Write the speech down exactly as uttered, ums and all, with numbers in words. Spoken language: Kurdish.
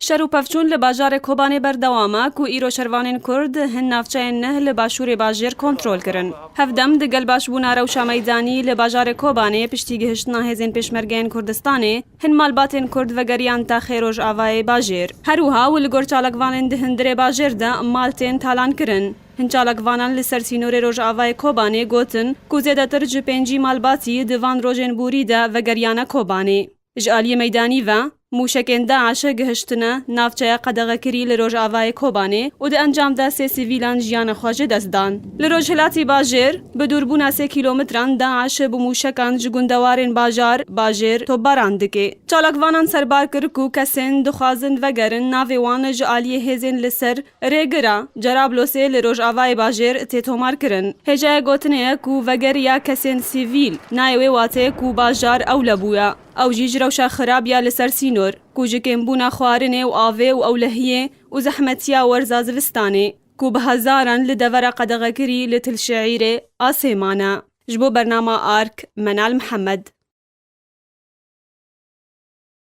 Şer û pevçûn li bajarê Kobanê berdewam e ku îro şervanên Kurd hin navçeyên neh li başûrê bajêr kontrol kirin. Hevdem digel başbûna rewşa meydanî li bajarê Kobanê piştî gihiştina hêzên Pêşmergeyên Kurdistanê hin malbatên Kurd vegeriyan taxê Rojavayê bajêr. Her wiha û li gor çalakvanên di hundirê bajêr de mal tên talan kirin. Hin çalakvanan li ser sînorê Rojavayê Kobanê gotin ku zêdetir ji pêncî malbatî di van rojên borî de vegeriyane Kobanê. Ji aliyê meydanî ve, mûşekên DAIŞ gihiştine navçeya qedexekirî li Rojavayê Kobanê û di encam de sê sivîlan jiyana xwe ji dest dan. Li rojhilatî bajêr, bi dûrbûna sê kîlometran DAIŞ bi mûşekan ji gundewarên bajar, bajêr, topbaran dike. Çalakvanan serbar kir ku kesên dixwazin vegerin navê wan ji aliyê hêzên li ser rêgira Cerablosê li Rojavayê Bajêr tê tomarkirin. Hêjaya gotinê ye ku vegeriya kesên sivîl nayê wê watê ku bajar ewle bûye. Ew jî ji rewşa xirab ya li ser sînor, ku ji kêmbûna xwarinê û avê û ewlehiyê û zehmetiya werza zivistanê, ku bi hezaran li devera qedexekirî li Til Şeîrê asê mane. Ji bo bernama Ark, Menal Mihemed.